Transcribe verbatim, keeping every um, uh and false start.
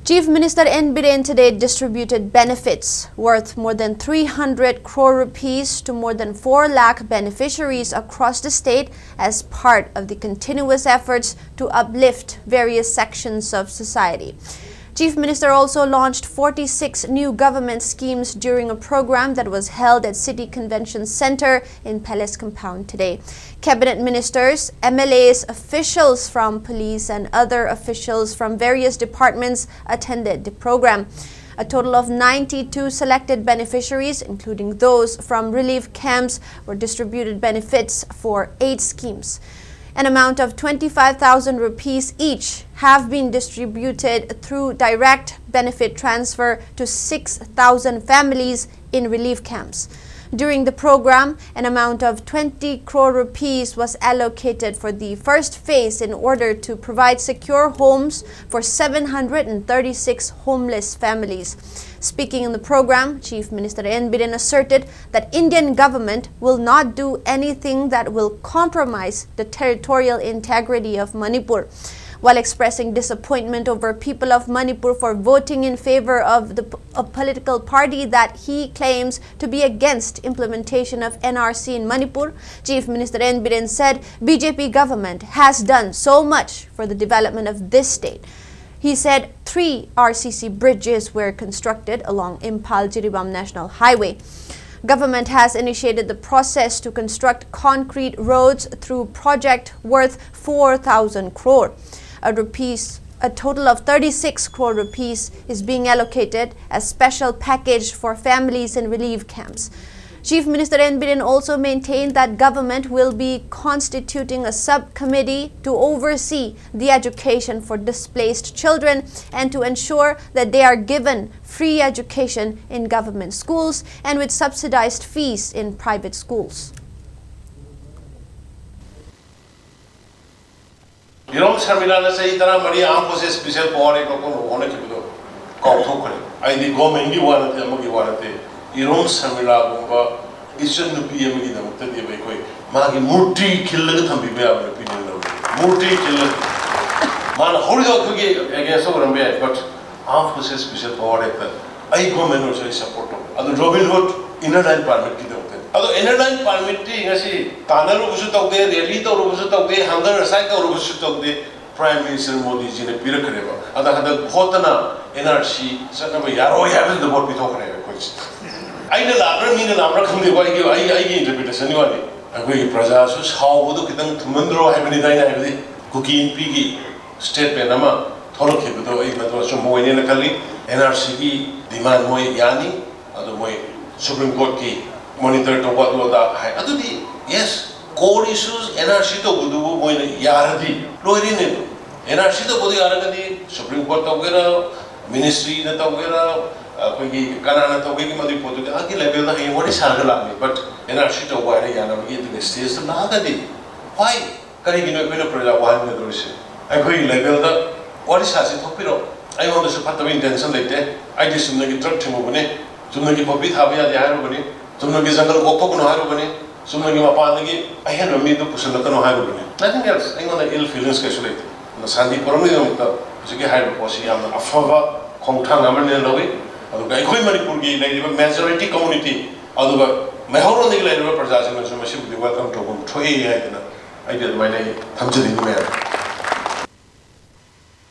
Chief Minister N Biren today distributed benefits worth more than three hundred crore rupees to more than four lakh beneficiaries across the state as part of the continuous efforts to uplift various sections of society. Chief Minister also launched forty-six new government schemes during a program that was held at City Convention Center in Palace Compound today. Cabinet ministers, M L As, officials from police and other officials from various departments attended the program. A total of ninety-two selected beneficiaries, including those from relief camps, were distributed benefits for eight schemes. An amount of twenty-five thousand rupees each have been distributed through direct benefit transfer to six thousand families in relief camps. During the program, an amount of twenty crore rupees was allocated for the first phase in order to provide secure homes for seven hundred thirty-six homeless families. Speaking in the program, Chief Minister N Biren asserted that Indian government will not do anything that will compromise the territorial integrity of Manipur. While expressing disappointment over people of Manipur for voting in favor of the p- a political party that he claims to be against implementation of N R C in Manipur, Chief Minister N Biren said B J P government has done so much for the development of this state. He said three R C C bridges were constructed along Imphal Jiribam National Highway. Government has initiated the process to construct concrete roads through project worth four thousand crore. A rupees a total of thirty-six crore rupees is being allocated as special package for families in relief camps. Chief Minister N Biren also maintained that government will be constituting a subcommittee to oversee the education for displaced children and to ensure that they are given free education in government schools and with subsidized fees in private schools. ꯏꯔꯣꯝ ꯁꯔꯃꯤꯂꯥꯅ ꯆꯍꯤ ꯇꯔꯥꯃꯔꯤ ꯑꯥꯔꯝ forces special power ꯑꯦꯛ ꯂꯧꯈꯠꯅꯕ ꯍꯣꯠꯅꯈꯤꯕꯗꯣ ꯀꯥꯎꯊꯣꯛꯈ꯭ꯔꯦ꯫ ꯑꯩꯗꯤ ꯒꯣꯔꯃꯦꯟꯒꯤ ꯋꯥ ꯅꯠꯇꯦ, ꯑꯃꯒꯤ ꯋꯥ ꯅꯠꯇꯦ꯫ ꯏꯔꯣꯝ ꯁꯔꯃꯤꯂꯥꯒꯨꯝꯕ ꯏꯆꯟ ꯅꯨꯄꯤ ꯑꯃꯒꯤꯗꯃꯛꯇꯗꯤ ꯑꯩꯈꯣꯏ ꯃꯥꯒꯤ ꯃꯨꯔꯇꯤ ꯈꯤꯜꯂꯒ ꯊꯝꯕꯤꯕ ꯌꯥꯕ ꯅꯨꯄꯤꯅꯦꯅ ꯂꯧꯔꯤ꯫ ꯃꯨꯔꯇꯤ ꯈꯤꯜꯂꯒ꯫ ꯃꯥꯅ ꯍꯧꯔꯤꯗꯣ ꯑꯩꯈꯣꯏꯒꯤ ꯑꯦꯒꯦꯟꯁꯇ ꯑꯣꯏꯔꯝꯕ ꯌꯥꯏ, but Armed Forces Special Power Act ꯑꯩ ꯒꯣꯔꯃꯦꯟ ꯑꯣꯏꯔꯁꯨ ꯑꯩ ꯁꯞꯄꯣꯔꯠ ꯇꯧꯋꯦ꯫ ꯑꯗꯨ ꯔꯣꯕꯤꯟ ꯍꯨꯗ ꯏꯅꯔ ꯂꯥꯏꯟ ꯄꯥꯔꯃꯤꯠꯀꯤꯗꯃꯛꯇ, ꯑꯗꯣ ꯏꯅꯔ ꯂꯥꯏꯟ ꯄꯥꯔꯃꯤꯠꯇꯤ ꯉꯁꯤ ꯇꯥꯟꯅꯔꯨꯕꯁꯨ ꯇꯧꯗꯦ, ꯔꯦꯂꯤ ꯇꯧꯔꯨꯕꯁꯨ ꯇꯧꯗꯦ, ꯍꯪꯒꯔ ꯁ꯭ꯇ꯭ꯔꯥꯏꯛ ꯇꯧꯔꯨꯕꯁꯨ ꯇꯧꯗꯦ꯫ ꯄ꯭ꯔꯥꯏꯝ ꯃꯤꯅꯤꯁꯇꯔ ꯃꯣꯗꯤꯖꯤꯅ ꯄꯤꯔꯛꯈ꯭ꯔꯦꯕ꯫ ꯑꯗ ꯍꯟꯗꯛ ꯚꯣꯠꯇꯅ ꯑꯦꯟ ꯑꯥꯔ ꯁꯤ ꯆꯠꯅꯕ ꯌꯥꯔꯣꯏ ꯍꯥꯏꯕꯗꯨꯗ ꯚꯣꯠ ꯄꯤꯊꯣꯛꯈ꯭ꯔꯦꯕ ꯑꯩꯈꯣꯏꯁꯦ꯫ ꯑꯩꯅ ꯂꯥꯟꯕ꯭ꯔꯥ ꯃꯤꯅ ꯂꯥꯟꯕ꯭ꯔꯥ ꯈꯪꯗꯦꯀꯣ, ꯑꯩꯒꯤ ꯑꯩ ꯑꯩꯒꯤ ꯏꯟꯇꯔꯄ꯭ꯔꯤꯇꯦꯁꯟꯒꯤ ꯋꯥꯅꯤ꯫ ꯑꯩꯈꯣꯏꯒꯤ ꯄ꯭ꯔꯖꯥꯁꯨ ꯁꯥꯎꯕꯗꯣ ꯈꯤꯇꯪ ꯊꯨꯝꯃꯟꯗ꯭ꯔꯣ ꯍꯥꯏꯕꯅꯤꯗ ꯑꯩꯅ ꯍꯥꯏꯕꯗꯤ꯫ ꯀꯨꯀꯤ ꯅꯨꯄꯤꯒꯤ ꯁ꯭ꯇꯦꯠꯃꯦꯟ ꯑꯃ ꯊꯣꯛꯂꯛꯈꯤꯕꯗꯣ ꯑꯩ ꯃꯗꯨ ꯑꯆꯨꯝꯕ ꯑꯣꯏꯅꯦꯅ ꯈꯜꯂꯤ꯫ ꯑꯦꯟ ꯑꯥꯔ ꯁꯤꯒꯤ ꯗꯤꯃꯥꯟ ꯃꯣꯏ ꯌꯥꯅꯤ, ꯑꯗꯣ ꯃꯣꯏ ꯁꯨꯄ꯭ꯔꯤꯝ ꯀꯣꯔꯠꯀꯤ ꯃꯣꯅꯤꯇꯔ ꯇꯧꯕ ꯑꯗꯨ ꯑꯗꯥ ꯍꯥꯏ꯫ ꯑꯗꯨꯗꯤ yes, core issues N R C ꯇꯧꯕꯗꯨꯕꯨ ꯃꯣꯏꯅ ꯌꯥꯔꯗꯤ ꯂꯣꯏꯔꯦꯅꯦ꯫ ꯑꯗꯨ ꯑꯦꯟ ꯑꯥꯔ ꯁꯤ ꯇꯧꯕꯗꯨ ꯌꯥꯔꯒꯗꯤ ꯁꯨꯄ꯭ꯔꯤꯝ ꯀꯣꯔꯠ ꯇꯧꯒꯦꯔꯥ, ꯃꯤꯅꯤꯁꯇ꯭ꯔꯤꯅ ꯇꯧꯒꯦꯔꯥ, ꯑꯩꯈꯣꯏꯒꯤ ꯀꯅꯥꯅ ꯇꯧꯒꯦꯒꯤ ꯃꯗꯨꯒꯤ ꯄꯣꯠꯇꯨꯗꯤ ꯑꯥꯒꯤ ꯂꯦꯚꯦꯜꯗ ꯍꯌꯦꯡ ꯋꯥꯔꯤ ꯁꯥꯔꯒ ꯂꯥꯛꯑꯅꯤ꯫ ꯕꯠ ꯑꯦꯟ ꯑꯥꯔ ꯁꯤ ꯇꯧꯕ ꯍꯥꯏꯔ ꯌꯥꯅꯕꯒꯤ ꯑꯗꯨꯒꯤ ꯁ꯭ꯇꯦꯖꯇ ꯂꯥꯛꯑꯒꯗꯤ why? ꯀꯔꯤꯒꯤꯅꯣ ꯑꯩꯈꯣꯏꯅ ꯄ꯭ꯔꯖꯥ ꯋꯥꯍꯟꯒꯗꯧꯔꯤꯁꯦ? ꯑꯩꯈꯣꯏꯒꯤ ꯂꯦꯚꯦꯜꯗ ꯋꯥꯔꯤ ꯁꯥꯁꯤ, ꯊꯣꯛꯄꯤꯔꯣ꯫ ꯑꯩꯉꯣꯟꯗꯁꯨ ꯐꯠꯇꯕ ꯏꯟꯇꯦꯟꯁꯟ ꯂꯩꯇꯦ꯫ ꯑꯩꯗꯤ ꯆꯨꯝꯅꯒꯤ ꯗ꯭ꯔꯒ ꯊꯤꯡꯉꯨꯕꯅꯤ, ꯆꯨꯝꯅꯒꯤ ꯄꯣꯄꯤ ꯊꯥꯕ ꯌꯥꯗꯦ ꯍꯥꯏꯔꯨꯕꯅꯤ, ꯆꯨꯝꯅꯒꯤ ꯖꯪꯒꯜ ꯀꯣꯛꯊꯣꯛꯀꯅꯨ ꯍꯥꯏꯔꯨꯕꯅꯤ, ꯆꯨꯝꯅꯒꯤ ꯃꯄꯥꯟꯗꯒꯤ ꯑꯍꯦꯟꯕ ꯃꯤꯗꯨ ꯄꯨꯁꯤꯜꯂꯛꯀꯅꯨ ꯍꯥꯏꯔꯨꯕꯅꯤ꯫ Nothing else꯫ ꯑꯩꯉꯣꯟꯗ ꯏꯜ ꯐꯤꯂꯤꯡꯁ ꯀꯩꯁꯨ ꯂꯩꯇꯦ꯫ ꯑꯗꯣ ꯁꯥꯟꯇꯤ ꯐꯣꯔꯝꯒꯤꯗꯃꯛꯇ ꯍꯧꯖꯤꯛꯀꯤ ꯍꯥꯏꯔꯤꯕ ꯄꯣꯠꯁꯤ ꯌꯥꯝꯅ ꯑꯐꯕ ꯈꯣꯡꯊꯥꯡ ꯑꯃꯅꯦꯅ ꯂꯧꯏ꯫ ꯑꯗꯨꯒ ꯑꯩꯈꯣꯏ ꯃꯅꯤꯄꯨꯔꯒꯤ ꯂꯩꯔꯤꯕ ꯃꯦꯖꯣꯔꯤꯇꯤ ꯀꯝꯃꯨꯅꯤꯇꯤ, ꯑꯗꯨꯒ ꯃꯩꯍꯧꯔꯣꯟꯗꯒꯤ ꯂꯩꯔꯤꯕ ꯄ꯭ꯔꯖꯥꯁꯤꯡꯅꯁꯨ ꯃꯁꯤꯕꯨꯗꯤ ꯋꯦꯜꯀꯝ ꯇꯧꯐꯝ ꯊꯣꯛꯏ ꯍꯥꯏꯗꯅ ꯑꯩꯗꯤ ꯑꯗꯨꯃꯥꯏꯅ ꯑꯩ ꯊꯝꯖꯅꯤꯡꯉꯤ ꯃꯌꯥꯝ꯫